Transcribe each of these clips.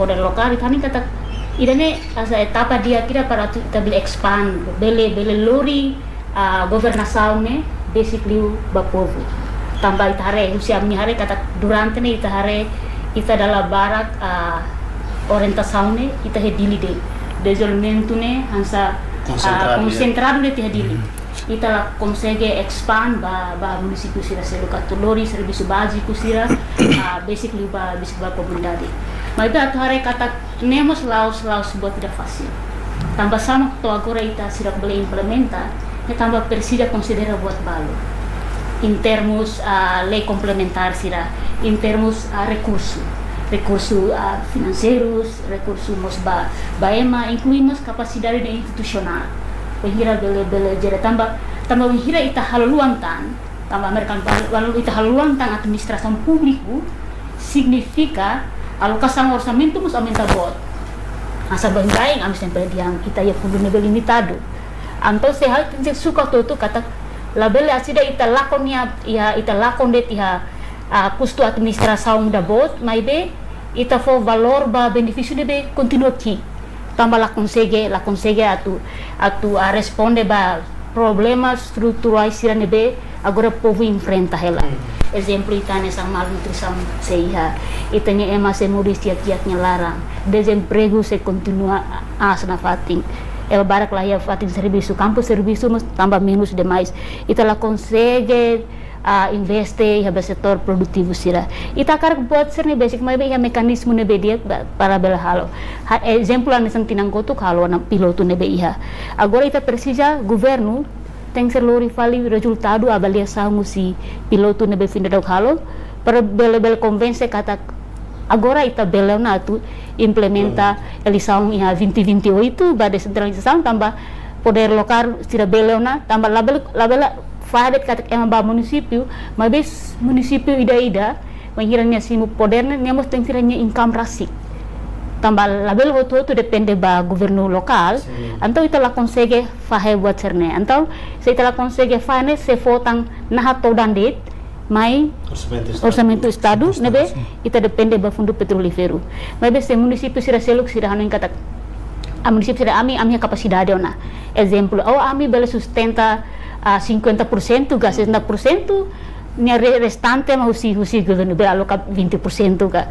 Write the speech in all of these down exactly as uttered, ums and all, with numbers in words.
Poder lokál, ita hanoin katak ida-ne'e hanesan etapa di'ak ida para atu ita bele expand, bele, bele lori, ah, governasaun ne'e besik liu ba povu. Tanba ita haree, husi ami haree katak durante ne'e ita haree, ita dala barak, ah, orientasaun ne'e ita iha Dili de'it. Dezenvolvimentu ne'e hanesan, ah, konsentradu, konsentradu de'it iha Dili. Ita la konsege expand ba, ba munisípiu sira seluk atu lori servisu báziku sira, ah, besik liu ba, besik ba komunidade. Maibé atu haree katak ne'e mós la'ós, la'ós buat ida fasil. Tanba sá mak to'o agora ita seidauk bele implementa, ne'e tanba presiza konsidera buat balu. Em termos, ah, lei komplementár sira, em termos, ah, rekursu, rekursu, ah, finanseirus, rekursu mós ba, ba ema, inklui mós kapasidade de institusionál. Wainhira bele, bele jere tanba, tanba wainhira ita halo luan tan, tanba Amerika bal-, balu ita halo luan tan administrasaun públiku, signifika alokasaun orsamentu mós aumenta boot. Hanesan baibain ami sempre dehan ita iha fundu ne'ebé limitadu. Entaun se hal tenke sukat hotu katak labele hanesan ita lakon nia, iha ita lakon de'it iha, ah, kustu administrasaun ida boot, maibé ita fó valór ba benefísiu ne'ebé kontinua ki'ik. Tanba la konsege, la konsege atu, atu, ah, responde ba problema estruturál sira ne'ebé agora povu enfrenta hela. Hmm. Ezemplu, ita hanesan malnutrisaun sei iha, ita-nia ema sei moris di'ak-di'ak nia laran, dezempregu sei kontinua aas nafatin. Ema barak la iha fatin servisu, kampu servisu mós tanba menus demais. Ita la konsege, ah, investe iha ba setór produtivu sira. Ita hakarak buat sira-ne'e besik, maibé iha mekanizmu ne'ebé di'ak ba, para bele halo. Ha, ezemplu hanesan tinan kotuk halo ona pilotu ne'ebé iha. Agora ita presiza governu tenke lori fali rezultadu avaliasaun husi pilotu ne'ebé foin daudauk halo, para bele, bele konvense katak agora ita bele ona atu implementa, hmm, eleisaun iha vinte vinte e oito ba desentralizasaun tanba podér lokál sira bele ona, tanba labele, labele fahe de'it katak ema ba munisípiu, maibé munisípiu ida-ida, wainhira nia simu podér ne'e, nia mós tenke nia income rasik. Tanba labele hotu-hotu depende ba governu lokál, sin, entaun ita la konsege fahe buat sira-ne'e. Entaun, se ita la konsege fahe ne'e, sei fó tan naha todan de'it, mai orsamentu estadu, orsamentu estadu, orsamentu ne'ebé estadu, sin, ita depende ba fundu petrolíferu. Maibé se munisípiu sira seluk sira hanoin katak, ah, munisípiu sira ami, ami iha kapasidade ona. Ezemplu, oh, ami bele sustenta, ah, cinquenta por cento ka sessenta por cento, nia re-, restante mak husi, husi governu bele aloka vinte por cento ka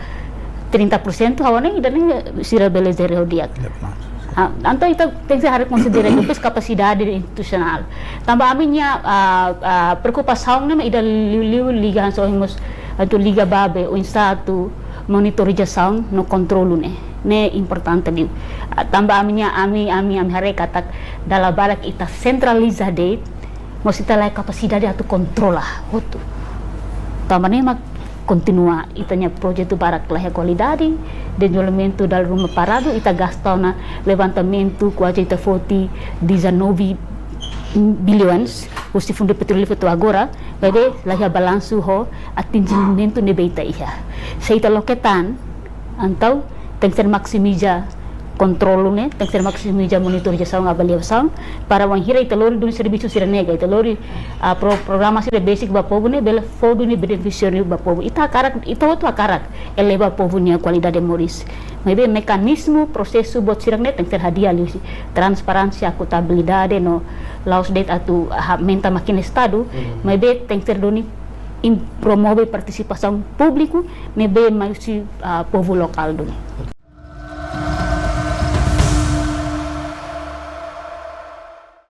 trinta por cento, ha'u hanoin ida-ne'e sira bele jere ho di'ak. Di'ak, mas. Ah, entaun ita tenke haree konsidera depois kapasidade institusionál. Tanba ami-nia, ah, ah, preokupasaun ne'e mak ida liu-liu liga hanesan ohin mós atu liga ba be oinsá atu monitorizasaun no kontrolu ne'e. Ne'e importante liu. Ah, tanba ami-nia, ami, ami, ami haree katak dala barak ita sentraliza de'it, mós ita la iha kapasidade atu kontrola hotu. Tanba ne'e mak kontinua ita-nia projetu barak la iha kualidade, dezenvolvimentu dala ruma paradu, ita gasta ona levantamentu kuaze ita foti dezanove bilhões husi fundu petrolíferu to'o agora, maibé la iha balansu ho atinjimentu ne'ebé ita iha. Se ita loke tan, entaun tenke ser maksimiza kontrolu ne'e, tenke ser maksimiza monitorizasaun, avaliasaun, para wainhira ita lori duni servisu sira-ne'e, ita lori, ah, pro-, programa sira besik ba povu ne'e, bele fó duni benefísiu ba povu. Ita hakarak, ita hotu hakarak eleva povu nia kualidade moris. Maibé mekanizmu, prosesu, buat sira-ne'e tenke ser hadi'a liuhusi transparénsia, akontabilidade no la'ós de'it atu aumenta mákina estadu, hmm, maibé tenke ser duni im-, promove partisipasaun públiku ne'ebé mai husi, ah, povu lokál duni.